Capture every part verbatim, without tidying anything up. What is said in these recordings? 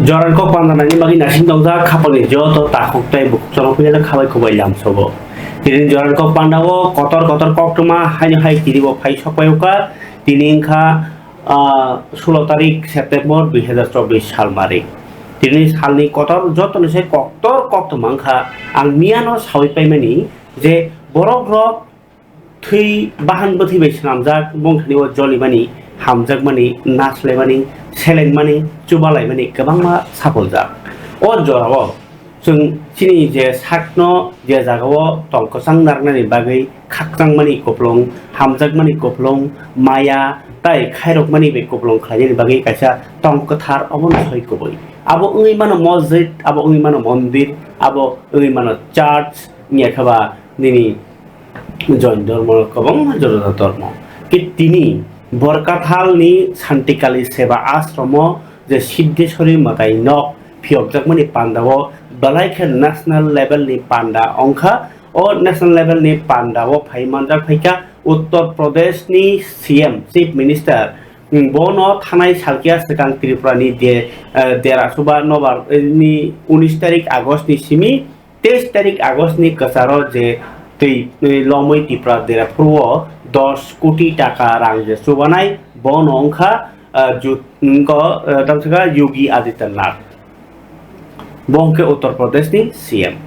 Jorani kok panda nangni bagwi naising tongjak khapangni joto takhuk tei bukhuk chwrwngphiyano khabai khubai lamsogo. Tini Jorani kok pandao kotor kotor koktwma haino hai tiribo phai sokpai wngkha. Tini wngkha, ah, sulo tarik September dui hazar chobbish sal mari. Tini salni kotor jotoni se koktor koktwma wngkha. Ang miyano sawi paimani je borok rok thwi bahan bwthwi bai swnamjak, bongthani o jolimani, hamjakmani, naslaimani, selengmani, chubalaimani kwbangma sapuljak. O jorao chwng chini je sakno je jagao tong kwchang narwknani bagwi khakchangmani kupulung, hamjakmani kupulung, maya tai khairokmani bai kupulung khlainani bagwi kaisa tong kwthar obono soi kubui. Abo wngwi mano mosjid, abo wngwi mano mondir, abo wngwi mano church, wngya khe ba nini Jain dhormo, kwbangma juda juda dhormo. Khe tini Borkathalni Santikali Seba Ashromo je Siddheshwari mwtai nok phiyokjakmani pandao belai khe national level ni panda wngkha. O national level ni pandao phai manjak phaikha Uttar Pradesh ni C M, Chief Minister. Bono thanai salkya swkang Tripura ni de, eh, dera suba nobar, eh, ni unis tarik August ni simi teis tarik August ni kwcharo je twi, twi lomwi Tipra dera phuru o dos koti taka rang je chubanai, bono wngkha, ah, jut-, wngkha, ah, tamsaka Yogi Adityanath. Bo hwnkhe Uttar Pradesh ni C M.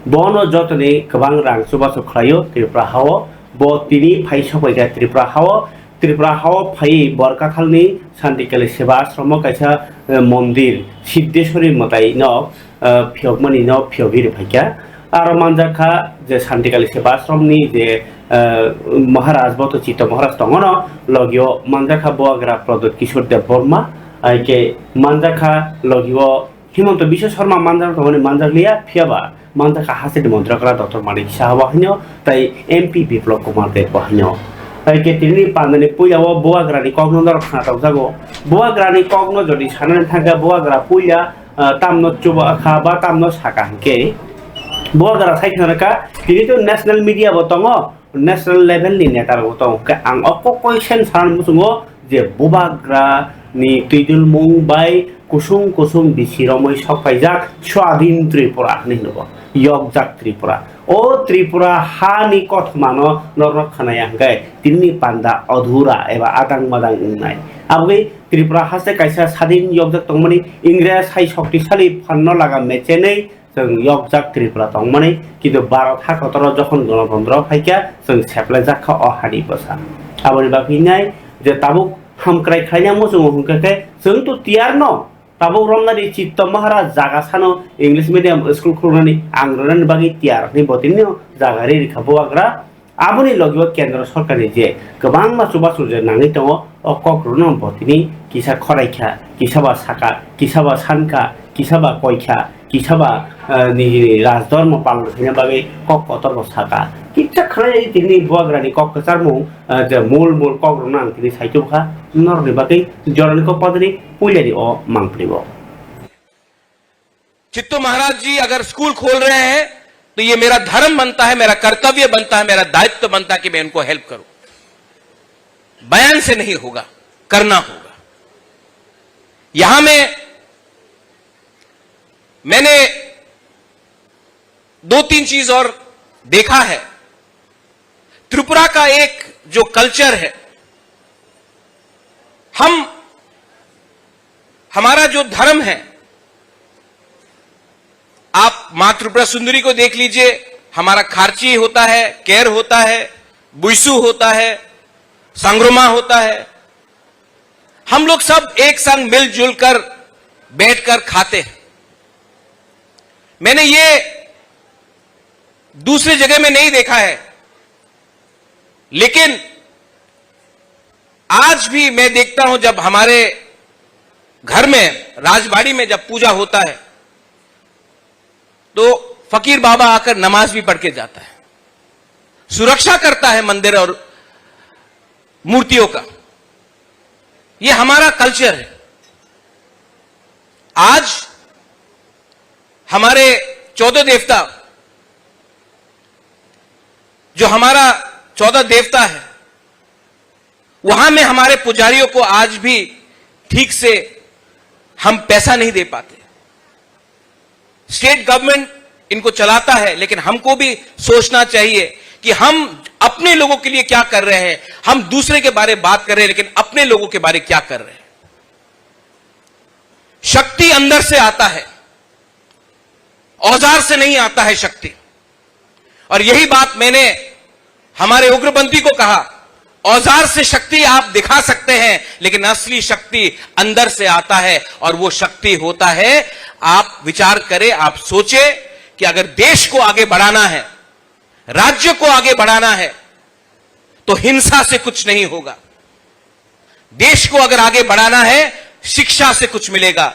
Bono jotoni kwbang rang chubachu khlaio Tripura hao. Bo tini phai sokphaikha Tripura hao. Tripura hao phaiwi Borkathalni Santikali Seba Ashromo kaisa, eh, mondir Siddheshwari mwtai no, eh, phiyokmani no phiyogwi rwphaikha. Aro manjakha je Santikali Seba Ashramni je, eh, Maharaj, boto Chitto Maharaj tongono, logio manjakha Bubagra Pradyut Kishore Debbarma, hai khe manjakha logio Himanta Biswa Sarma manjak tongmani manjak liya, phiyaba manjak kha hasteni montri kra Doctor Manik Saha bo haino, tai M P Biplab Kumar Deb bo haino. Tai khe tini pandani puila o Bubagrani kokno norok khna tokjago. Bubagrani kokno jodi sanani thangkha, Bubagra puila, ah, tamno chuba kha ba tamno saka hwnkhe, Bubagra sai khna kha, tini to national media bo tongo, national level ni neta rok tongo. Hwnkhe ang o kok koi sen sana muchungo je Bubagra ni twidulmung bai kusung kusung bisi romwi sok paijak Swadhin Tripura hinwi hwno bo, yokjak Tripura. O Tripura ha ni kothoma no norok khna ya hwnkhe tini ni panda adhura eba adang madang wngnai. Aboni Tripura haste kaisa sadin yokjak tongmani Ingres hai shoktisali phan no laga mechenwi chwng yokjak Tripura tongmani, kintu Bharat ha kotoro jokhon Ganatantro phaikha, chwng seplajak kha o hani bwsa. Aboni bagwi nai je tabuk hamkrai khlaina muchungo hwnkha khe chwng to tiyar no, tabuk romnani Chitto Maharaj jaga sano English medium school khulnani ang rwnani bagwi tiyar hinwi bo tini jaga ri rikha Bubagra. Aboni logi o kendro sorkarni je kwbangma chubachu je nangwi tongo, o kok rwno bo tini kisa khorai kha, kisa ba saka, kisa ba sankha, kisa ba koikha, kisa ba, eh, nini rajdhormo palon khaina bagwi kok kotor bo saka. Kisa khwlai tini Bubagrani kok kwcharmung, eh, je mul mul kok rwno ang tini saitubkha, norokni bagwi jorani kok padani puilani o mangpili o. Chittu महाराज जी अगर स्कूल खोल रहे हैं तो ये मेरा धर्म बनता है, मेरा कर्तव्य बनता है, मेरा दायित्व बनता है कि मैं उनको हेल्प करूं। बयान से नहीं होगा, करना होगा। यहां में मैंने दो तीन चीज और देखा है। त्रिपुरा का एक जो कल्चर है, हम, हमारा जो धर्म है, आप माँ त्रिपुरा सुंदरी को देख लीजिए, हमारा खारची होता है, केर होता है, बुइसु होता है, संग्रमा होता है। हम लोग सब एक संग मिलजुल कर बैठकर खाते हैं। मैंने ये दूसरी जगह में नहीं देखा है, लेकिन आज भी मैं देखता हूं, जब हमारे घर में, राजबाड़ी में जब पूजा होता है, तो फकीर बाबा आकर नमाज भी पढ़ के जाता है, सुरक्षा करता है मंदिर और मूर्तियों का। ये हमारा कल्चर है। आज हमारे चौदह देवता, जो हमारा चौदह देवता है, वहां में हमारे पुजारियों को आज भी ठीक से हम पैसा नहीं दे पाते। स्टेट गवर्नमेंट इनको चलाता है, लेकिन हमको भी सोचना चाहिए कि हम अपने लोगों के लिए क्या कर रहे हैं। हम दूसरे के बारे में बात कर रहे हैं, लेकिन अपने लोगों के बारे क्या कर रहे हैं। शक्ति अंदर से आता है, औजार से नहीं आता है शक्ति। और यही बात मैंने हमारे उग्रपंथी को कहा, औजार से शक्ति आप दिखा सकते हैं, लेकिन असली शक्ति अंदर से आता है। और वो शक्ति होता है, आप विचार करें, आप सोचें कि अगर देश को आगे बढ़ाना है, राज्य को आगे बढ़ाना है, तो हिंसा से कुछ नहीं होगा। देश को अगर आगे बढ़ाना है, शिक्षा से कुछ मिलेगा,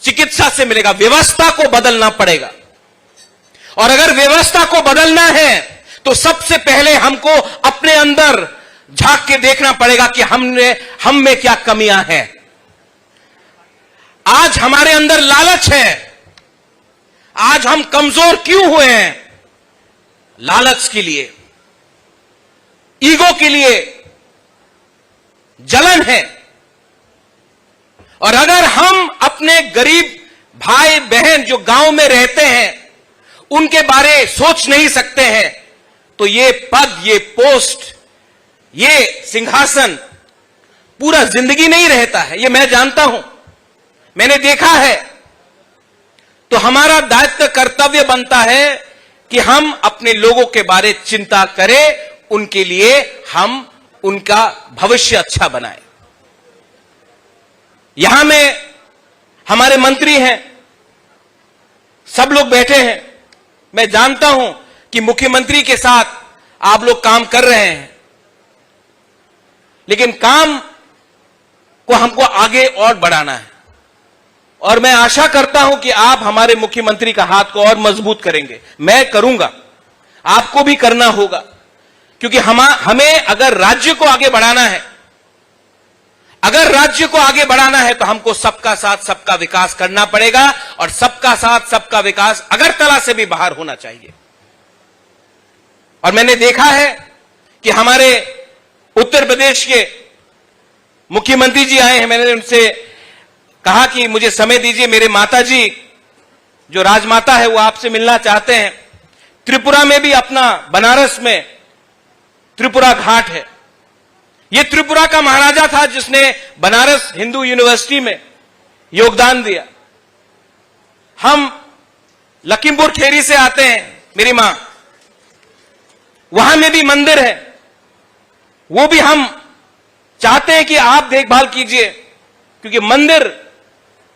चिकित्सा से मिलेगा, व्यवस्था को बदलना पड़ेगा। और अगर व्यवस्था को बदलना है, तो सबसे पहले हमको अपने अंदर झांक के देखना पड़ेगा कि हमने, हम में क्या कमियां हैं। आज हमारे अंदर लालच है, आज हम कमजोर क्यों हुए हैं? लालच के लिए, ईगो के लिए, जलन है। और अगर हम अपने गरीब भाई बहन जो गांव में रहते हैं, उनके बारे सोच नहीं सकते हैं, तो ये पद, ये पोस्ट, ये सिंहासन पूरा जिंदगी नहीं रहता है, ये मैं जानता हूं, मैंने देखा है। तो हमारा दायित्व, कर्तव्य बनता है कि हम अपने लोगों के बारे चिंता करें, उनके लिए हम उनका भविष्य अच्छा बनाएं। यहां में हमारे मंत्री हैं, सब लोग बैठे हैं। मैं जानता हूं कि मुख्यमंत्री के साथ आप लोग काम कर रहे हैं, लेकिन काम को हमको आगे और बढ़ाना है। और मैं आशा करता हूं कि आप हमारे मुख्यमंत्री का हाथ को और मजबूत करेंगे। मैं करूंगा, आपको भी करना होगा, क्योंकि हम, हमें अगर राज्य को आगे बढ़ाना है, अगर राज्य को आगे बढ़ाना है, तो हमको सबका साथ सबका विकास करना पड़ेगा। और सबका साथ सबका विकास अगरतला से भी बाहर होना चाहिए। और मैंने देखा है कि हमारे उत्तर प्रदेश के मुख्यमंत्री जी आए हैं, मैंने उनसे कहा कि मुझे समय दीजिए, मेरे माता जी जो राजमाता है, वो आपसे मिलना चाहते हैं। त्रिपुरा में भी अपना बनारस में त्रिपुरा घाट है। ये त्रिपुरा का महाराजा था जिसने बनारस हिंदू यूनिवर्सिटी में योगदान दिया। हम लखीमपुर खेरी से आते हैं, मेरी माँ, वहां में भी मंदिर है, वो भी हम चाहते हैं कि आप देखभाल कीजिए, क्योंकि मंदिर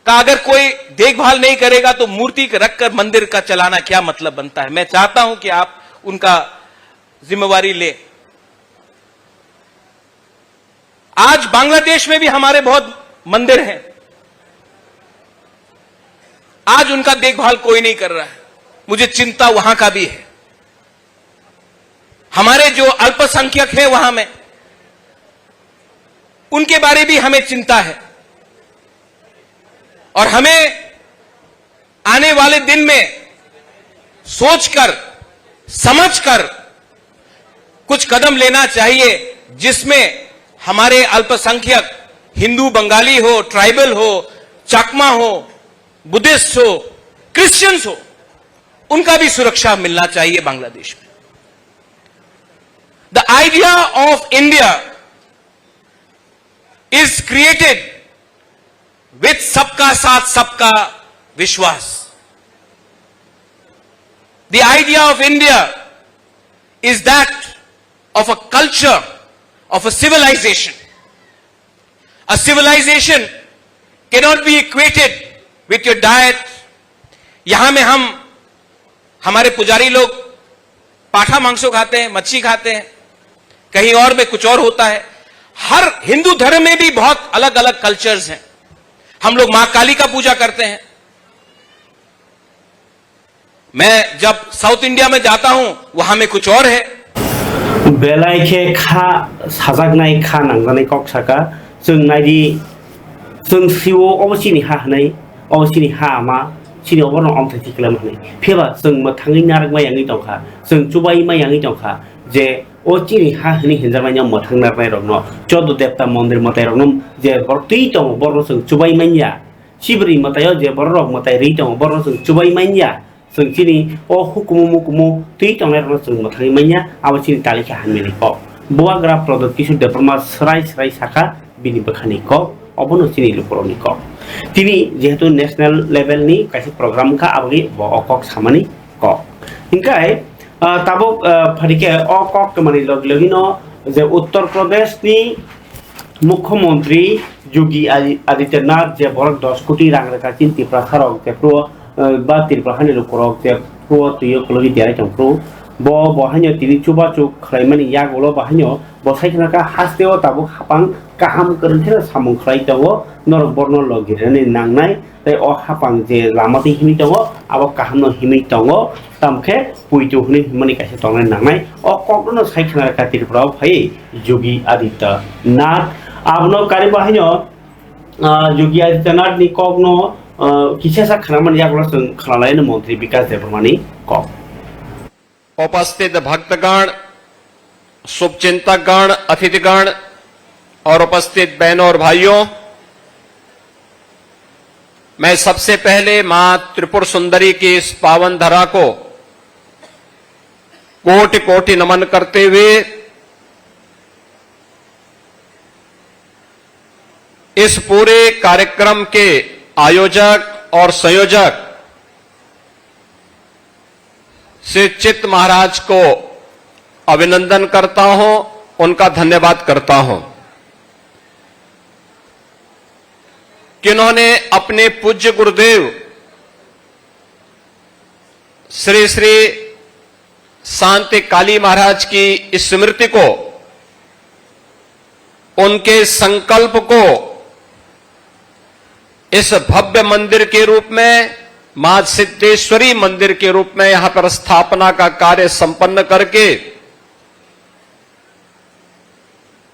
का अगर कोई देखभाल नहीं करेगा तो मूर्ति रखकर मंदिर का चलाना क्या मतलब बनता है। मैं चाहता हूं कि आप उनका जिम्मेवारी ले। आज बांग्लादेश में भी हमारे बहुत मंदिर हैं, आज उनका देखभाल कोई नहीं कर रहा है। मुझे चिंता वहां का भी है। हमारे जो अल्पसंख्यक हैं वहां में, उनके बारे भी हमें चिंता है। और हमें आने वाले दिन में सोचकर, समझकर कुछ कदम लेना चाहिए, जिसमें हमारे अल्पसंख्यक हिंदू, बंगाली हो, ट्राइबल हो, चाकमा हो, बुद्धिस्ट हो, क्रिश्चियंस हो, उनका भी सुरक्षा मिलना चाहिए बांग्लादेश में। The idea of India is created with सबका साथ सबका विश्वास। The idea of India is that of a culture, of a civilization. A civilization cannot be equated with your diet. यहां में हम, हमारे पुजारी लोग पाठा मांसो खाते हैं, मच्छी खाते हैं, कहीं और में कुछ और होता है। हर हिंदू धर्म में भी बहुत अलग अलग कल्चर्स हैं। हम लोग माँ काली का पूजा करते हैं। मैं जब साउथ इंडिया में जाता हूं, वहां में कुछ और है। Belai khe kha sajaknai, kha nangjaknai kok saka. Chwng nai di, chwng sio obo chini ha hwnwi, obo chini ha ama, chini oborok omthai thwi kwlama hwnwi. Phiya ba chwng mwthangwi narwkma yangwi tongkha, chwng chubaima yangwi tongkha, je o chini ha hwnwi hinjaknai no mwthang narwknai rokno, choddo debta mondir mwtai rokno je borok twi tongo, borokno chwng chubai manya. Chibri mwtaio je bororok mwtai rwi tongo, borokno chwng chubai manya. Chwng chini o hukumu mukumu twi tongnairokno chwng mwthangwi manya, abo chini talikha hamyani kok. Bubagra Pradyot Kishore Debbarma swrai swrai sakha bini bwkhani kok, obono chini lukurokni kok. Tini jehetu national level ni kaisa program wngkha, aboni bo o kok samani kok. Hinkhe, ah, tabuk, ah, phaikhe o kok twmani logi logi no je Uttar Pradesh ni Mukhyamantri Yogi Adi-, Adityanath je borok dos koti rang rwkha chini Tiprasa rok je phuru, eh, ba Tripura hani lukurok je phuru twi o kwlwgwi derai tong phuru, bo, bo haino tini chubachu khlaimani yagulo bo haino bo sai khna kha hasteo tabuk hapang kaham kwrwngkheno samung khlai tongo, norok borno logi rwnani nangnai. Tei o hapang je lama twi himwi tongo, abo kaham no himwi tongo, tamo khe puitu hwnwi himani kaisa tongnai nangnai. O kok no sai khna kha Tripura o phai Yogi Adityanath. Abono kari bo haino, ah, Yogi Adityanath ni kok no, ah, kisa sa khna mani yagulo chwng khna lai no Montri Bikas Debbarma ni kok. उपस्थित भक्तगण, शुभचिंतकगण, अतिथिगण और उपस्थित बहनों और भाइयों, मैं सबसे पहले माँ त्रिपुर सुंदरी की इस पावन धरा को कोटि कोटि नमन करते हुए इस पूरे कार्यक्रम के आयोजक और संयोजक श्री चित्त महाराज को अभिनंदन करता हूं, उनका धन्यवाद करता हूं, जिन्होंने अपने पूज्य गुरुदेव श्री श्री शांति काली महाराज की स्मृति को, उनके संकल्प को इस भव्य मंदिर के रूप में, मां सिद्धेश्वरी मंदिर के रूप में यहां पर स्थापना का कार्य संपन्न करके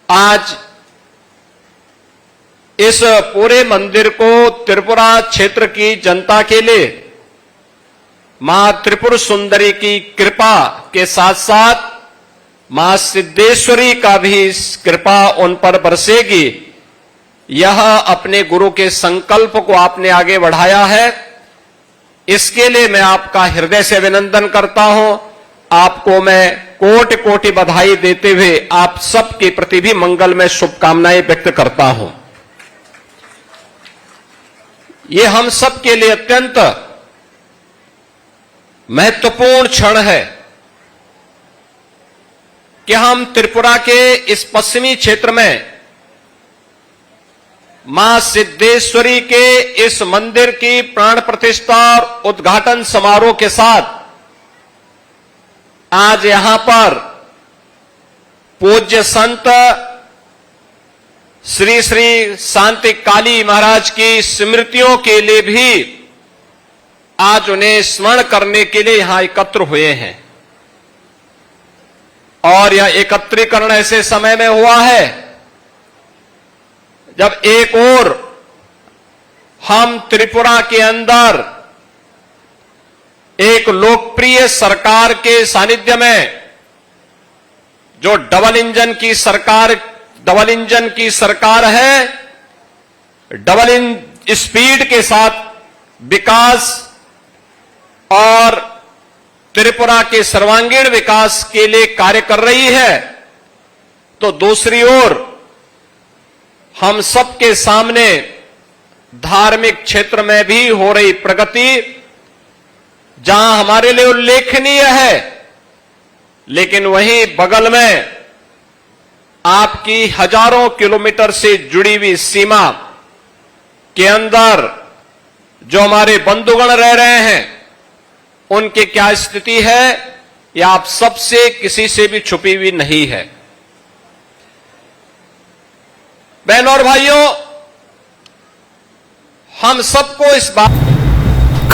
आज इस पूरे मंदिर को त्रिपुरा क्षेत्र की जनता के लिए मां त्रिपुर सुंदरी की कृपा के साथ-साथ मां सिद्धेश्वरी का भी कृपा उन पर बरसेगी। यह अपने गुरु के संकल्प को आपने आगे बढ़ाया है, इसके लिए मैं आपका हृदय से अभिनंदन करता हूं। आपको मैं कोटि कोटि बधाई देते हुए आप सबके प्रति भी मंगलमय शुभकामनाएं व्यक्त करता हूं। ये हम सबके लिए अत्यंत महत्वपूर्ण क्षण है कि हम त्रिपुरा के इस पश्चिमी क्षेत्र में मां सिद्धेश्वरी के इस मंदिर की प्राण प्रतिष्ठा और उद्घाटन समारोह के साथ आज यहां पर पूज्य संत श्री श्री शांति काली महाराज की स्मृतियों के लिए भी आज उन्हें स्मरण करने के लिए यहां एकत्र हुए हैं। और यह एकत्रीकरण ऐसे समय में हुआ है जब एक ओर हम त्रिपुरा के अंदर एक लोकप्रिय सरकार के सानिध्य में जो डबल इंजन की सरकार, डबल इंजन की सरकार है, डबल इन-, स्पीड के साथ विकास और त्रिपुरा के सर्वांगीण विकास के लिए कार्य कर रही है, तो दूसरी ओर हम सबके सामने धार्मिक क्षेत्र में भी हो रही प्रगति, जहां हमारे लिए उल्लेखनीय है, लेकिन वहीं बगल में आपकी हजारों किलोमीटर से जुड़ी हुई सीमा के अंदर जो हमारे बंधुगण रह रहे हैं, उनकी क्या स्थिति है, यह आप सबसे किसी से भी छुपी हुई नहीं है। बहनों और भाइयों, हम सबको इस बात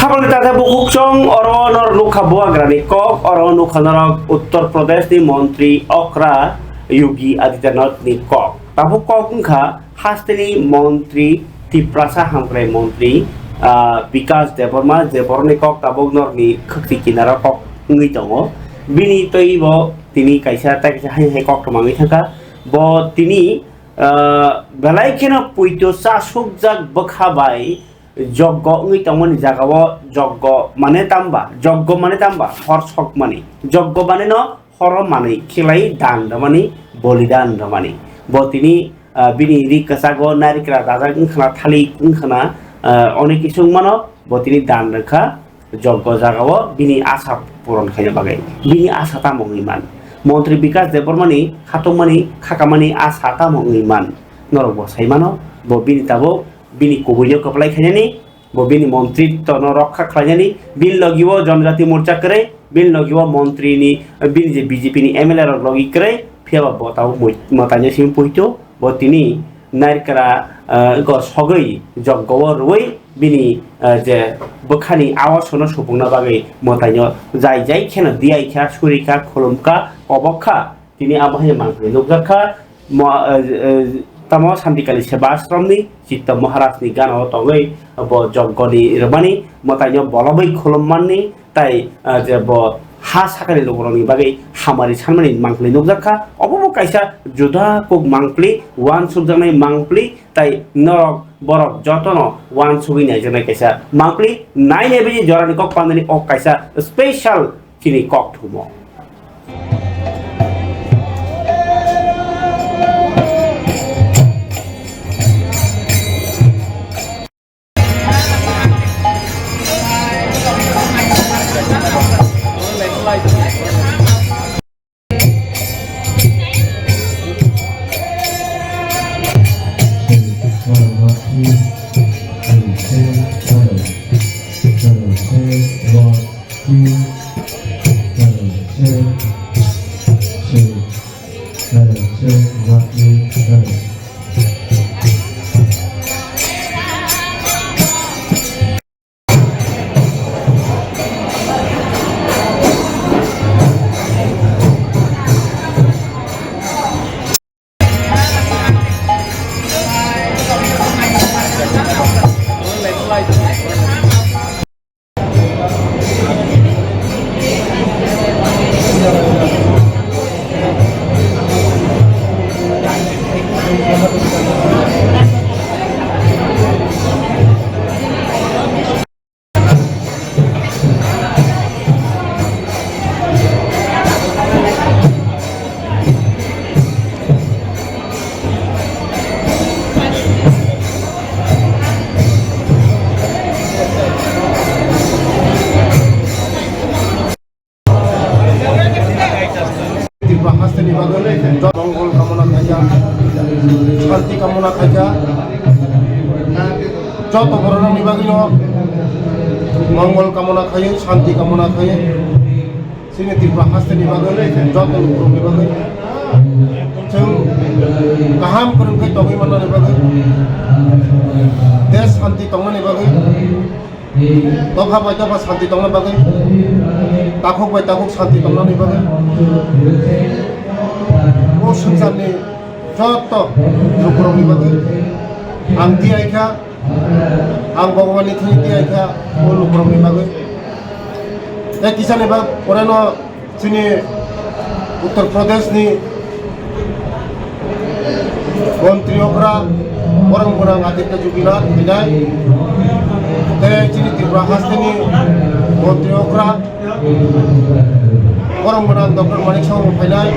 Khabangni tatha bukhuk chong oro nor nukha buagrani kok, oro nukha norok Uttar Pradesh ni montri okra Yogi Adityanath ni kok. Tabuk kok wngkha hasteni montri, Tiprasa hamkrai montri, ah, Bikas Debbarma, je borokni kok tabuk norokni khwktwi kinaro kok wngwi tongo. Bini twibo tini kaisa tei kaisa hai hai kok twmangwi thangkha. Bo tini, ah, belai kheno puito chasukjak bwkha bai Joggo wngwi tongmani jagao joggo mane tamba, joggo mane tamba hor sokmani, joggo mane no horo manwi khelai dan rwmani, bolidan rwmani. Bo tini, ah, bini ri kwchago narikra dajak wngkhana, thalik wngkhana, ah, onek kisu wngmano, bo tini dan rwkha, joggo jagao bini asa puron khaina bagwi. Bini asa tamo wngwi man? Montri Bikas Debbarmani khatungmani, khakamani asa tamo wngwi man? Norok bo sai mano, bo bini tabuk bini kubuino kwplai khainani, bo bini montritwno rokha khlainani, bini logi o Jonjati Morcha kwrwi, bini logi o montri ni, bini je B J P ni M L A rok logi kwrwi, phiya ba bo tabuk moi-, mwtaino simi puitu, bo tini narikra, eh, go sogwi joggo o rwui bini, eh, je bwkhani awasono supungna bagwi mwtaino jai jai kheno diyaikha, surikha, khulumkha, kobokha. Tini abo hai mangpili nukjakha, mo-, eh, eh, tamo Santikali Seba Ashramni Chitto Maharajni ganao tongwi bo joggoni rwmani, mwtaino bolobwi khulummanni, tai, eh, je bo ha sakani lukurokni bagwi hamari sanmani mangpili nukjakha. Obo bo kaisa juda kuk mangpili, uansukjaknai mangpili, tai norok borok jotono uansugwi naijaknai kaisa mangpili. Nainai bini jorani kok pandani o kaisa special chini kok thumo. Tripura hasteni bagwi mongol kamona khaikha, shanti kamona khaikha. Joto borokni bagwino mongol kamona khaio, shanti kamona khaio. Chini Tripura hasteni bagwi, joto lukurokni bagwi. Chwng kaham kwrwng khe tongwi mannani bagwi, desh shanti tongnani bagwi. Dopha bai dopha shanti tongna bagwi, takhuk bai takhuk shanti tongnani bagwi, o swngcharni joto lukurokni bagwi ang tiyai kha, ang Bhagwanni thani tiyai kha o lukurokni bagwi. Tei kisani bag poreno chini Uttar Pradesh ni Montri okra borong gwnang Aditya Juginath phainai, tei chini Tripura hasteni Montri okra borong gwnang Doctor Manik Saha phainai,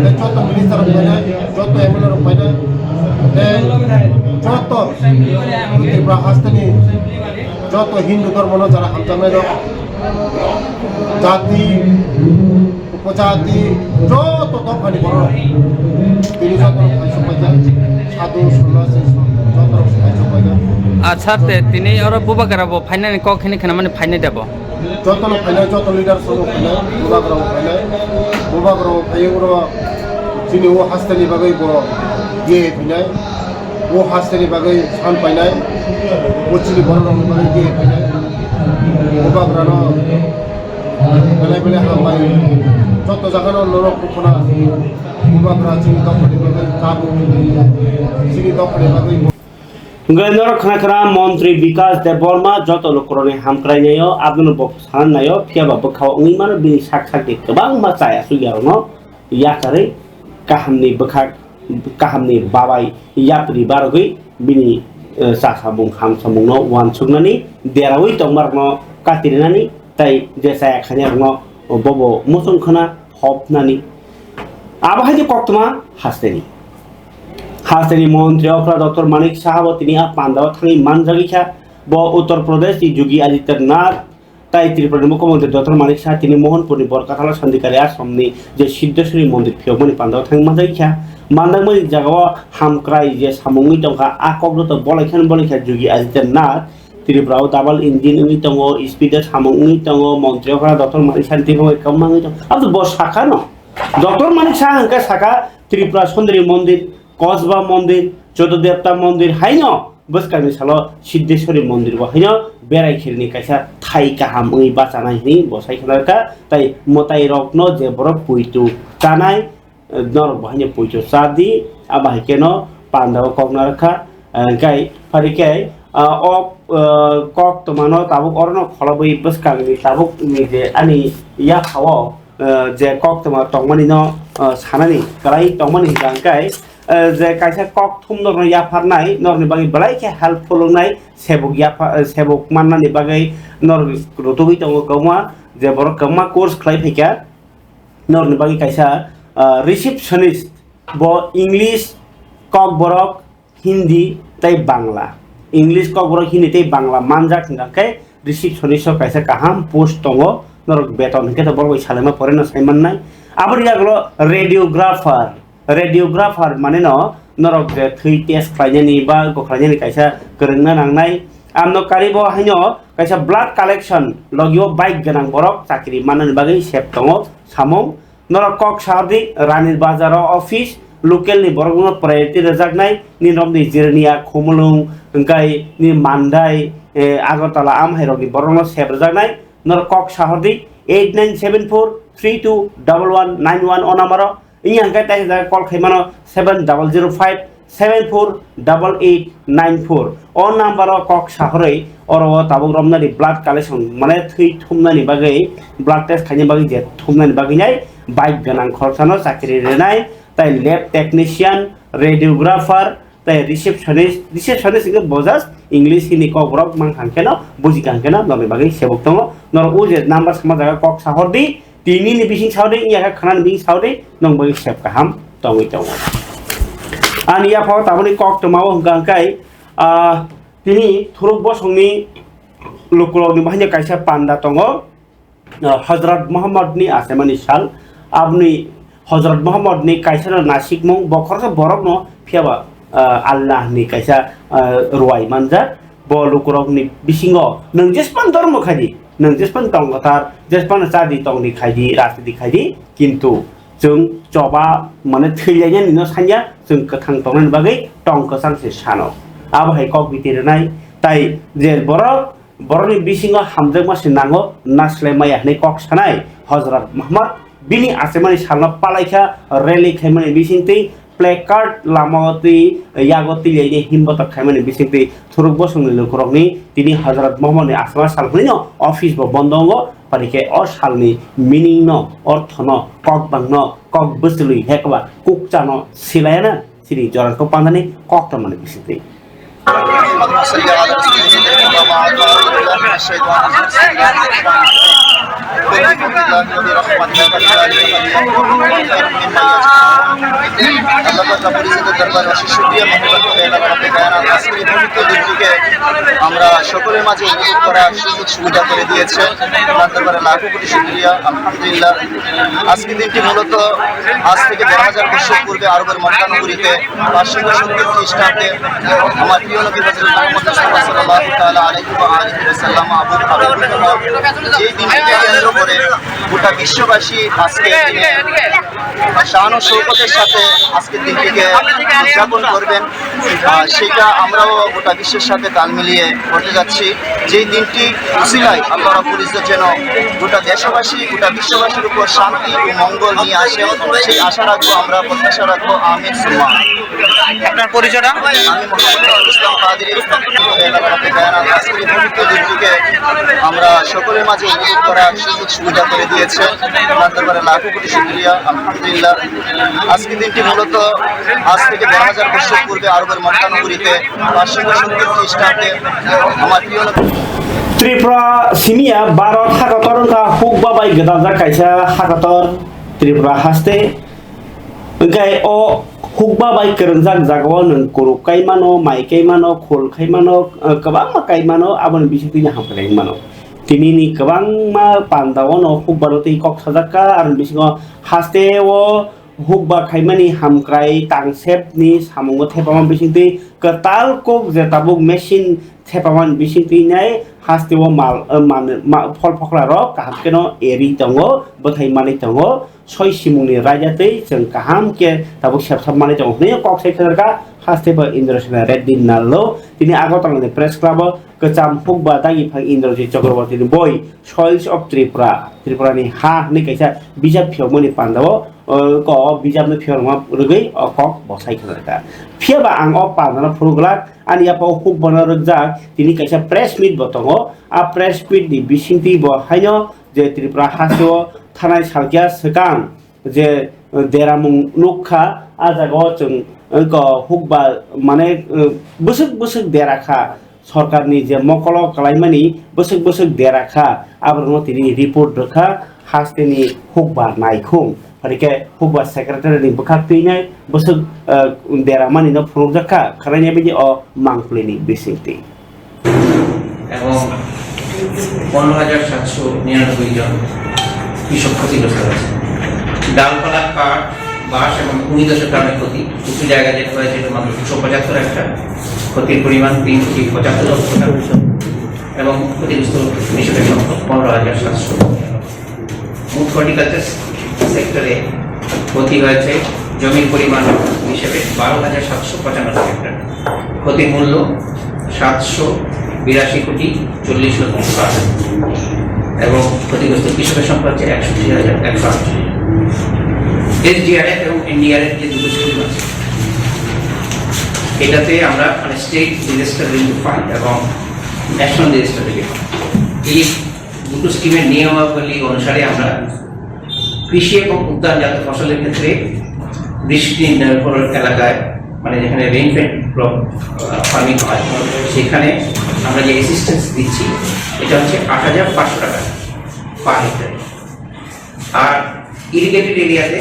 tei joto minister rok phainai, joto M L A rok phainai, tei joto Tripura hasteni joto Hindu dhormono jara hamjaknai rok, jati, upojati, joto dophani borok. Tini joto rok phai sokpaijak, sadhu, sonnasi, joto rok phai sokpaijak. Acha, te tini oro Bubagra bo phainani kok hini khna mani phainai da bo? Joto no phainai, joto leader sobo phainai, Bubagra bo phainai. Bubagra bo phai oro chini o hasteni bagwi bo ye phainai. O hasteni bagwi san painai, o chini borok rokni bagwi tei painai. Bubagrano belai belai hambai. Joto jagano norok khuna Bubagra chini dophani bagwi kabu, chini dophani bagwi. Hwnkhe norok khna khna Montri Bikas Debbarma joto lukurokni hamkrainaio, abono bo sana naio, phiyaba bwkhao wngwi mano bini sak sakni kwbangma chaya chukyarokno yakarwi kahamni bwkhak, kahamni babai yapri barogwi bini eh, cha samung ham samungno uansuknani, deraui tongmarokno katirinani, tei je chaya khainairokno bobo muchung khna hopnani. Abo hai khe koktwma hasteni. Hasteni montri okra Doctor Manik Saha bo tini a pandao thangwi manjagwi kha. Bo Uttar Pradesh ni Yogi Adityanath tai Tripura ni Mukhyamantri Doctor Manik Saha tini Mohanpur ni Borkathal Shantikari Ashram ni je Siddheshwari mondir phiyokmani pandao thangwi manjagwi kha. Mandakmani jagao hamkrai je samungwi tongkha, a kokno to bolai kha, bolai kha Yogi Adityanath. Tripura o double engine wngwi tongo, speed o samung wngwi tongo, montri okra Doctor Manik Saha ni twi kwbangma wngwi tongo. Abo bo sakha no. Doctor Manik Saha hwnkhe sakha Tripura Sundari Mondir, Kosba Mondir, Jododevta Mondir, haino bwskangni salo Siddheshwari Mondir bo haino berai khirni kaisa thai kaham wngwi bachanai hwnwi bo sai khna kha, tai mwtai rokno je borok puitu chanai, norok bo haino puitu cha di, abo hai kheno pandao kok narwkha. Hwnkhe phari khe, ah, o, ah, koktwmano tabuk orono kholobwi bwskangni tabukni je ani yaphao, ah, je koktwma tongmani no, ah, sanani kwlai tongmani hwnkha hwnkhe, ah, je kaisa kok thum norno yapharnai, norokni bagwi belai khe helpful wngnai, sebuk yapha-, sebuk mannani bagwi norok rutugwi tongo kwbangma, je borok kwbangma course khlai phaikha. Norokni bagwi kaisa, ah, receptionist, bo English, Kokborok, Hindi tei Bangla. English, Kokborok, Hindi tei Bangla manjak hwnkha khe receptionist o kaisa kaham post tongo. Norok beton hwnkhe to borok bai salaima pore no sai mannai. Aboni yagulo radiographer, radiographer mane no norok je thwi test khlainani ba gokhlainani kaisa kwrwngna nangnai. Amno karibo haino kaisa blood collection logi o bike gwnang borok chakri mannani bagwi sep tongo samung. Norok kok sahordi Ranir Bazar o office, local ni borok no priority rwjaknai, ni romni Jirnia, Khumulwng, hwnkhe ni Mandai, eh, Agartala, amhai rokni borok no sep rwjaknai. Norok kok sahordi eight nine seven four three two double one nine one o number o. Ini hwnkhe tai jaga call khaimano seven double zero five seven four double eight nine four. O number o kok sahorwi oro o tabuk romnani blood collection, mane thwi thumnani bagwi, blood test khaina bagwi je thumnani bagwi nai bike gwnang khoroksano chakri rwnai, tai lab technician, radiographer, tai receptionist, receptionist hwnkhe bo just English, Hindi, Kokborok mang kha hwnkhe no, buji kha hwnkhe no, nokni bagwi sebuk tongo. Norok o je number sama jaga kok sahordi, tini ni bising saudi, iya kha khana ni bising saudi, nong bai sep kaham tongwi tongo. Ani yaphao taboni kok tongmao hwnkha hwnkhe, ah, tini Thuruk Bosongni lukurokni bahai kaisa panda tongo, ah, Hazrat Muhammad ni asemani sal, aboni Hazrat Muhammad ni kaisa no nasikmung, bokhorok borok no phiyaba, ah, Allah ni kaisa, ah, ruai manjak. Bo lukurokni bisingo nwng jespan dormo khaidi, nwng jespan tongkothar, jespan chadi tongdi khaidi, rajniti khaidi, kintu chwng choba mane thwilainani no sanya, chwng kwthang tongnani bagwi tong kwchang se sano. Abo hai kok biti rwnai, tai je borok, borokni bisingo hamjakma se nango, naslai maya hinwi kok sanai Hazrat Muhammad. Bini achimani salno palaikha rally khaimani bisingtwi, placard lamao twi yago twilaini himbotok khaimani bisingtwi Thuruk Bosongni lukurokni tini Hazrat Muhammadni achima sal hwnwino office bo bondo wngo. Pari khe o salni meaning no, orthono, kok bangno, kok bwchwlwi hekba kukchano silayana. Sini jorang ko pandani kok tongmani bisingtwi. اللهم صل على سيدنا محمد وعلى آل محمد. بسم الله الرحمن الرحيم. قل بفضل الله وبرحمته فبذلك فليفرحوا هو خير مما يجمعون. আল্লাহ পাক রব্বুল ইজ্জতের দরবারে অশেষ শুকরিয়া, মহোদয় আল্লাহ রাব্বুল আলামিন। আজকের এই পবিত্র দিনটিকে আমরা সকলের মাঝে উপভোগ করার সুযোগ সুবিধা করে দিয়েছে। আল্লাহ দরবারে লাখো কোটি শুকরিয়া, আলহামদুলিল্লাহ। আজকের দিনটি মূলত আজ থেকে দেড় হাজার বছর পূর্বে আরবের মক্কা নগরীতে পাঁচশো সত্তর খ্রিস্টাব্দে আমার প্রিয় নবী হযরত মুহাম্মদ মুস্তাফা সাল্লাল্লাহু তাআলা আলাইহি ওয়া আলিহি ওয়াসাল্লাম আবু আবু বকর যেই দিনটিকে কেন্দ্র করে গোটা বিশ্ববাসী আজকে দিনে শান ও শৌকতের সাথে আজকের দিনটিকে উদযাপন করবেন। আহ, সেটা আমরাও গোটা বিশ্বের সাথে তাল মিলিয়ে করতে যাচ্ছি। যেই দিনটি উসিলায় আল্লাহ রাব্বুল ইজ্জত যেন গোটা দেশবাসী, গোটা বিশ্ববাসীর উপর শান্তি ও মঙ্গল নিয়ে আসেন, সেই আশা রাখবো আমরা, প্রত্যাশা রাখবো। আমিন সুম্মা আমিন। আপনার পরিচয়টা? আমি মোহাম্মদ নুরুল ইসলাম কাদেরী। আজকের এই পবিত্র দিনটিকে আমরা সকলের মাঝে উপভোগ করার সুযোগ সুবিধা করে দিয়েছে। তার দরবারে লাখো কোটি শুকরিয়া, আলহামদুলিল্লাহ। আজকের দিনটি মূলত আজ থেকে দেড় হাজার বছর পূর্বে আরবের মক্কা নগরীতে পাঁচশো বছর খ্রিস্টাব্দে আমার প্রিয় নবী Tripura simi ya Bharat hakator wngkha hukba bai gwdajak kaisa hakator Tripura haste. Hwnkhe o hukba bai kwrwngjak jagao nwng kwrwk kai mano, mai kai mano, khul khai mano, eh, kwbangma kai mano, aboni bisingtwi no hamkrai wng mano. Tinini kwbangma pandao no hukbano twi kok sajak kha, aboni bisingo hasteo hukba khaimani hamkrai tangsepni samungo thepama bisingtwi kwtal kok je tabuk machine thepamani bisingtwi nai hasteo mal, eh, man, ma, phol phokra rok kaham kheno eri tongo, bwthai manwi tongo. Soi simungni raida twi chwng kaham khe tabuk sepsap manwi tongo hwnwi kok sai khajarkha. Haste bo Indra Sena Reddy Nallo tini Agartala ni Press Club o kwcham hukba dagi phai Indrajit Chakraborty ni boi Soils of Tripura, Tripura ni ha hwnwi kaisa bijap phiyokmani pandao, o, ko bijapno phiyokma rwgwi o kok bo sai khajarkha. Phiya ba ang o pandano phuru glak, ani yapha o hukbano rwkjak tini kaisa press meet bo tongo. A press meet ni bisingtwi bo haino je Tripura hasteo thanai salkya swkang je, eh, deramung nukha, a jagao chwng, eh, ko hukba, mane, eh, bwswk bwswk dera kha, sorkarni je mokolo kwlaimani bwswk bwswk dera kha, aborokno tini report rwkha, hasteni hukba naikhung, phaikhe hukba secretary ni bwkhak twinai bwswk, eh, deramanino phunukjak kha, khwnaina bini o mangpili ni bisingtwi. এবং পনেরো হাজার সাতশো নিরানব্বই জন কৃষক ক্ষতিগ্রস্ত হয়েছে। ডালপালা, কাঠ, বাঁশ এবং ভূমিধসের কারণে ক্ষতি, কিছু জায়গায় যেটা হয়েছে, এটা মাত্র দুশো পঁচাত্তর হেক্টর, ক্ষতির পরিমাণ তিন কোটি পঁচাত্তর লক্ষ টাকা এবং ক্ষতিগ্রস্ত কৃষকের সংখ্যা পনেরো হাজার সাতশো। মোট হর্টিকালচার সেক্টরে ক্ষতি হয়েছে জমির পরিমাণ হিসেবে বারো হাজার সাতশো পঁচানব্বই হেক্টর। ক্ষতির মূল্য সাতশো বিরাশি কোটি চল্লিশ লক্ষ টাকা এবং ক্ষতিগ্রস্ত কৃষকের সংখ্যা হচ্ছে একষট্টি হাজার একশো আটচল্লিশ। এসডিআরএফ এবং এনডিআরএফ যে দুটো স্কিম আছে, এটাতে আমরা মানে স্টেট ডিজাস্টার রিলিফ ফান্ড এবং ন্যাশনাল ডিজাস্টার রিলিফ ফান্ড, এই দুটো স্কিমের নিয়মাবলী অনুসারে আমরা কৃষি এবং উদ্যানজাত ফসলের ক্ষেত্রে বৃষ্টি নির্ভর এলাকায়, মানে যেখানে রেইনফেড ফার্মিং হয়, সেখানে আমরা যে অ্যাসিস্ট্যান্স দিচ্ছি, এটা হচ্ছে আট হাজার পাঁচশো টাকা পার হেক্টর। আর ইরিগেটেড এরিয়াতে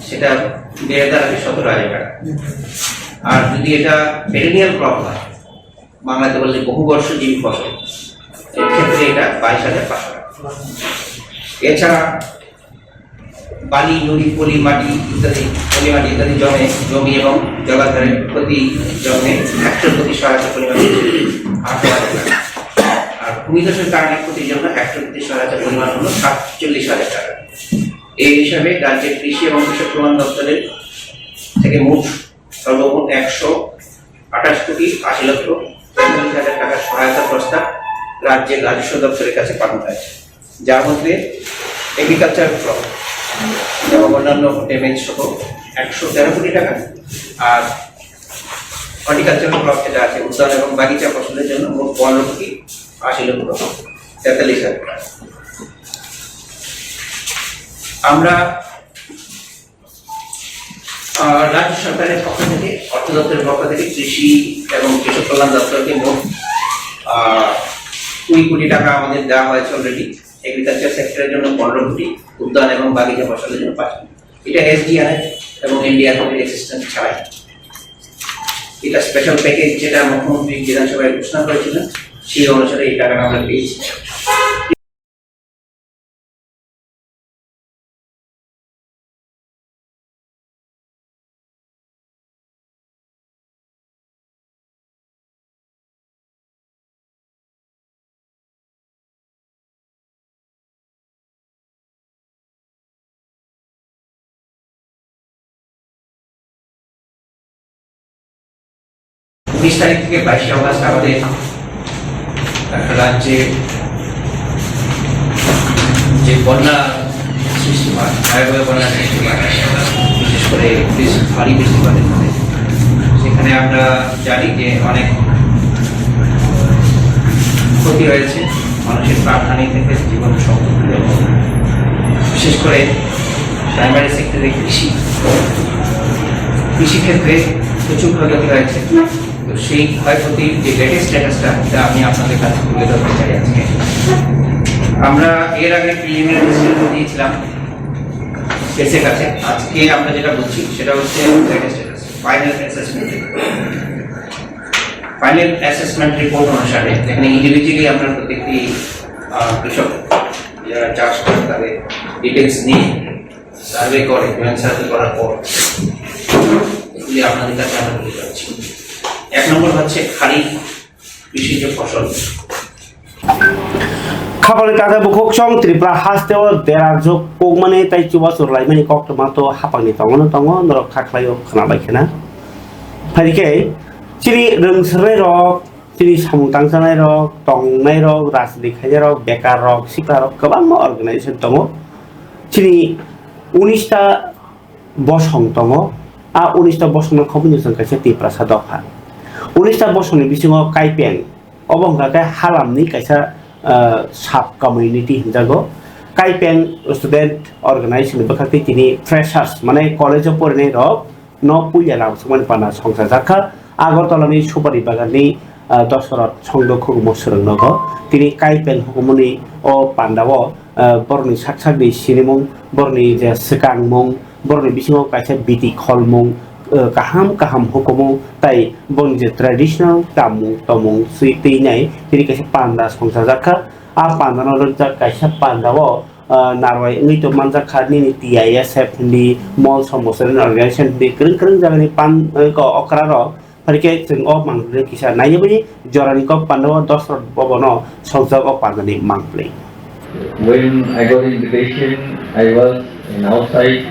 সেটা বেড়ে দাঁড়াবে সতেরো হাজার টাকা। আর যদি এটা পেরেনিয়াল ক্রপ হয়, বাংলাতে বললে বহুবর্ষজীবী ফসল, এক্ষেত্রে এটা বাইশ হাজার পাঁচশো টাকা। এছাড়া বালি, নুড়ি, পলি মাটি ইত্যাদি, পলি মাটি ইত্যাদি জমে, জমি এবং জলাধারের ক্ষতি জন্মে হেক্টর প্রতি সহায়তা পরিমাণ হচ্ছে আঠারো হাজার টাকা। আর ভূমিধসের কারণে ক্ষতির জন্য হেক্টর প্রতি সহায়তা পরিমাণ হলো সাতচল্লিশ হাজার টাকা। এই হিসাবে রাজ্যের কৃষি এবং কৃষক কল্যাণ দপ্তরের থেকে মোট সর্বমোট একশো আঠাশ কোটি আশি লক্ষ তেতাল্লিশ হাজার টাকার সহায়তা প্রস্তাব রাজ্যের রাজস্ব দপ্তরের কাছে পাঠানো হয়েছে, যার মধ্যে এগ্রিকালচার ক্রপ এবং অন্যান্য ড্যামেজ সহ একশো তেরো কোটি টাকা, আর হর্টিকালচার ক্রপ যেটা আছে, উদ্যান এবং বাগিচা ফসলের জন্য মোট পনেরো কোটি আশি লক্ষ তেতাল্লিশ হাজার টাকা। আমরা আহ, রাজ্য সরকারের পক্ষ থেকে, অর্থ দপ্তরের পক্ষ থেকে কৃষি এবং কৃষক কল্যাণ দপ্তরকে মোট, আহ, কুড়ি কোটি টাকা আমাদের দেওয়া হয়েছে অলরেডি। এগ্রিকালচার সেক্টরের জন্য পনেরো কোটি, উদ্যান এবং বাগিচা ফসলের জন্য পাঁচ কোটি। এটা এসডিআরএফ এবং এনডিআরএফ এর অ্যাসিস্ট্যান্স ছাড়াই। এটা স্পেশাল প্যাকেজ যেটা মুখ্যমন্ত্রী বিধানসভায় ঘোষণা করেছিলেন, সেই অনুসারে এই টাকাটা আমরা পেয়েছি। উনিশ তারিখ থেকে বাইশে অগস্ট আমাদের রাজ্যে যে বন্যা সৃষ্টি হয়, ভয়াবহ বন্যা সৃষ্টি হয়, বিশেষ করে বৃষ্টি, ভারী বৃষ্টিপাতের ফলে এখানে আমরা জানি যে অনেক ক্ষতি হয়েছে, মানুষের প্রাণহানি থেকে জীবন সংকট হয়েছে। বিশেষ করে প্রাইমারি সেক্টরে কৃষি, কৃষিক্ষেত্রে প্রচুর ক্ষয়ক্ষতি হয়েছে। তো সেই ক্ষয়ক্ষতির যে লেটেস্ট স্ট্যাটাসটা, এটা আমি আপনাদের কাছে তুলে ধরতে চাই আজকে। আমরা এর আগে প্রিলিমিনারি রেজাল্ট দিয়েছিলাম কেসের কাছে। আজকে আমরা যেটা বলছি, সেটা হচ্ছে latest status, final assessment. Final assessment report অনুসারে এখানে ইন্ডিভিজুয়ালি আমরা প্রত্যেকটি, আহ, কৃষক যারা চাষ করে, তাদের ডিটেলস নিয়ে সার্ভে করে, জয়েন্ট সার্ভে করার পর এগুলি আপনাদের কাছে আমরা তুলে ধরছি। এক নম্বর হচ্ছে খারিফ কৃষিজ ফসল। Khapangni takhai bukhuk song Tripura hasteo derajwk kokmani tei chubachu laimani koktwma to hapangni tongono tongo, norok kha khlaio khwna bai khena. Phaikhe chini rwngswrwnairok, chini samung tangchanairok, tongnairok, rajniti khainairok, bekarrok, siklarok kwbangma organization tongo. Chini unis ta bosong tongo. A unis ta bosongno khobwi nwng chwng kaisa Tiprasa dopha. Unis ta bosongni bisingo Kaipeng, obo wngkha khe Halamni kaisa, ah, sub community hinjago. Kaipeng student organization ni bwkhak tei tini freshers, mane college o porinai rok no puila lam swkmani pana songchajak kha. Agartala ni Supari Bagan ni, ah, Dosoroth Songdo Khukumo swrwng nogo. Tini Kaipeng hukumuni o panda o, ah, borokni sak sak ni sinimung, borokni je swkangmung, borokni bisingo kaisa biti kholmung, eh, kaham kaham hukumu, tai boni je traditional kammung tomung swi twi nai tini kaisa panda songchajak kha. A panda no rwkjak kaisa panda o, eh, narwai wngwi tong manjak kha nini T I S F hindi, Mall Somosori Organization hindi, kwrwng kwrwng jagani pan, eh, ko okra rok. Phaikhe chwng o mangpili kisa naiyabwi jorani kok pandao Dosrot bobono songchak o pandani mangpili. When I got invitation, I was in outside.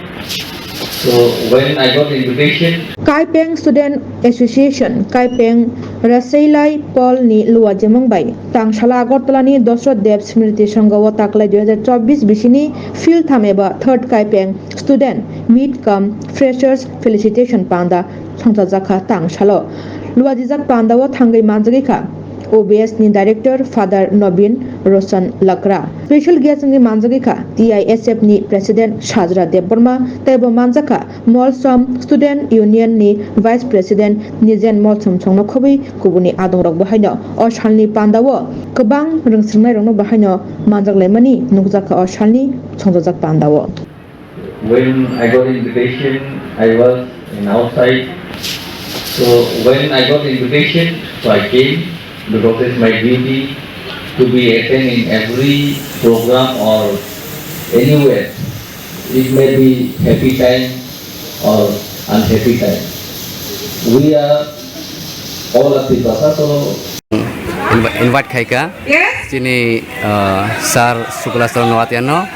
So when I got invitation, Kaipeng Student Association, Kaipeng Raseilai Paul ni luajemung bai Tangsala Agartala ni Dosrot Dev Smriti Songha o taklai dui hazar chobbish bisini Phil tham eba third Kaipeng Student Meet cum Freshers Felicitation panda songchajakha tang salo. Luajijak pandao thangwi manjagwi kha O B S ni Director Father Nobin Roshan Lakra. Special guest wngwi manjagwi kha T I S F ni President Sajra Debbarma teibo manjakha Molsom Student Union ni Vice President Nijen Molsom songno khobwi kubuni adongrokbo haino o salni pandao kwbang rwngswrwngnairokno bo haino manjaklaimani nukjakha o salni songjajak pandao. When I got invitation, I was in outside. So when I got invitation, so I came because it's my duty to be attend in every program or anywhere. It may be happy time or unhappy time. We are all of the Basa, so Invi-, invite khaika. Yes. Chini, uh, Sir Sukla Charan Noatia no,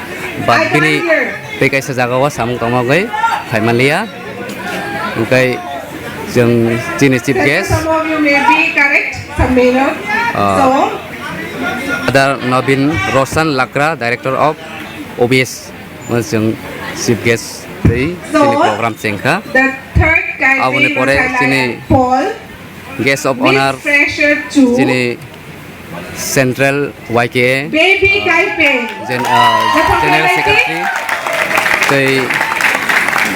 but I bini cannot hear. Tei kaisa jaga o samung tongma bai phaimanliya. Hwnkhe chwng chini chief guest. Some of you may be correct, some may not. Uh, so, Father Nobin Roshan Lakra, Director of O B S, mo chwng chief guest tei, so, chini program chengkha. The third Kaipeng Aboni pore Rasailai chini Paul. Guest of honor, Miss Fresher two, chini Central Y K A, Baby uh, Kaipeng. Gen-, uh, General Secretary, tei,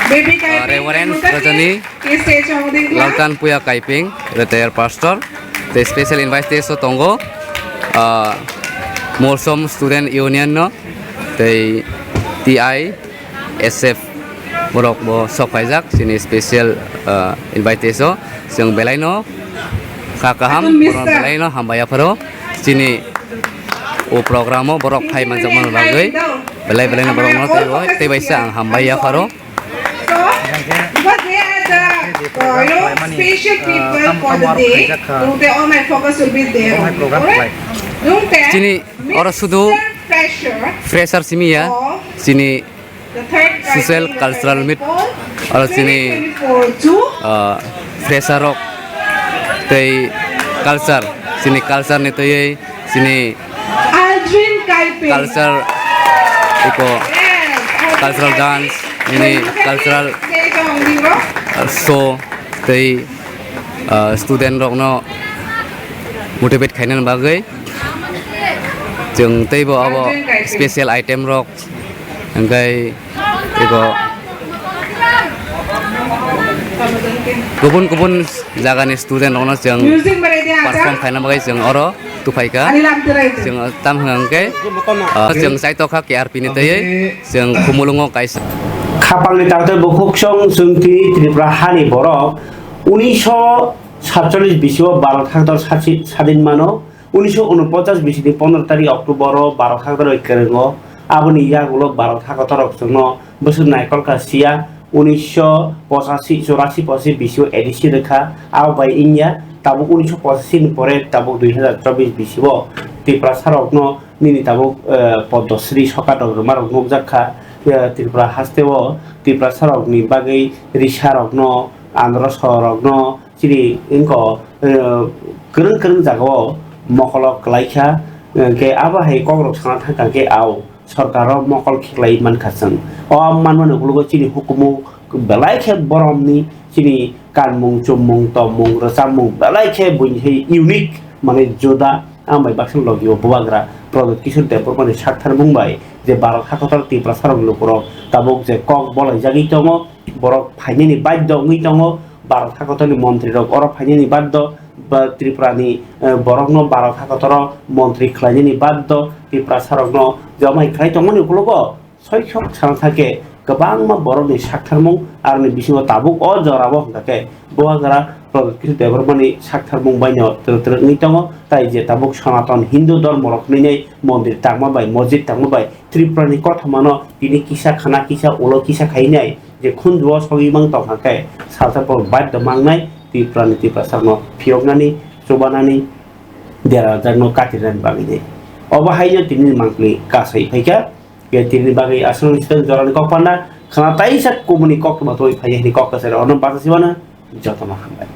Baby uh, Kaipeng, Reverend Mutasi, Rajani, K C H Ongdingla. Laltan Puya Kaipeng, Retired Pastor, tei special invite tei so tongo, uh, Molsom Student Union no, tei T I S F borok bo sok phaijak chini special, uh, invitees o. Chwng belai no kha kaham, borok belai no hambai yapharo chini o program o borok phai manjakmani bagwi belai belai no borok no tei bai, tei bai se ang hambai yapharo. So, because they are the, uh, you know, special people for the day, so they, all my focus will be there only. Alright? Chini oro sudu fresher simi ya, chini social cultural meet, oro chini, uh, fresher rok tei culture, chini culture ni twiwi chini culture iko cultural dance, nini cultural, uh, show tei ah, student rokno motivate khainani bagwi chwng teibo abo special item rok, hwnkhe ego kubun kubun jagani student rokno chwng perform khaina bagwi chwng oro tuphaikha. Chwng tam hwnkhe, ah, chwng chaitokha K R P ni twiwi chwng Khumulwngo kaisa. Khapangni taktwi bukhuksong chwng tini Tripura hani borok unisho satcholish bisio Bharat haktor sasi-, sadin mano. Unisho unoponchas bisini pondro tarik October o Bharat haktor kwrwngo. Aboni yagulo Bharat hakotorok chwngno bwswk naikolkha siya. Unisho pochasi, churasi pochasi bisio A D C rwkha. Abo bai wngya tabuk unisho pochasi ni pore tabuk dui hazar chobbish bisio Tiprasarokno nini tabuk, eh, Padma Shri sokat rok rwmarok nukjak kha. Eh, Tripura hasteo Tiprasarokni bagwi risarokno, androsorokno chini wngkha, eh, kwrwng kwrwng jagao mokolo kwlaikha. Hwnkhe abo hai kokrok sana thangkha khe au sorkaro mokol khiklai mankha chwng. O manmani ukologo chini hukumu belai khe boromni chini kanmung, chummung, tongmung, rwchapmung belai khe buini hai unique, mane juda. Ang bai baksa logi o bubagra Pradyut Kishore Debbarmani saktharmung bai je Bharat hakotor Tiprasarok lukurok tabuk je kok bolaijagwi tongo, borok phainani badhyo wngwi tongo. Bharat hakotorni montrirok oro phainani badhyo, ba Tripurani, eh, borokno Bharat hakotoro montri khlainani badhyo, Tiprasarokno jomai khlai tongmani ukologo. Soikhok sana thangkhe kwbangma borokni saktharmung aroni bisingo tabuk o jorao hwnkha khe bubagra Pradyut Kishore Debbarmani saktharmung baino twrwk twrwk wngwi tongo, tai je tabuk Sanatan Hindu dhormorok hwnwi nai mondir tangma bai, mosjid tangma bai Tripurani kothomano tini kisa khana kisa ulo kisa khainai je khunjuo sogwi mang tongkha khe salsa borok badhyo mangnai Tripurani Tiprasarokno phiyoknani, chubanani, derajakno katirnani bagwi de. Obo haino tini mangpli kasai phaikha. Tini bagwi aswk ni jorani kok panda khana taisa kubuni kok tongma twi phai hini kok kasai rok ono bachasi mano jotono hambai.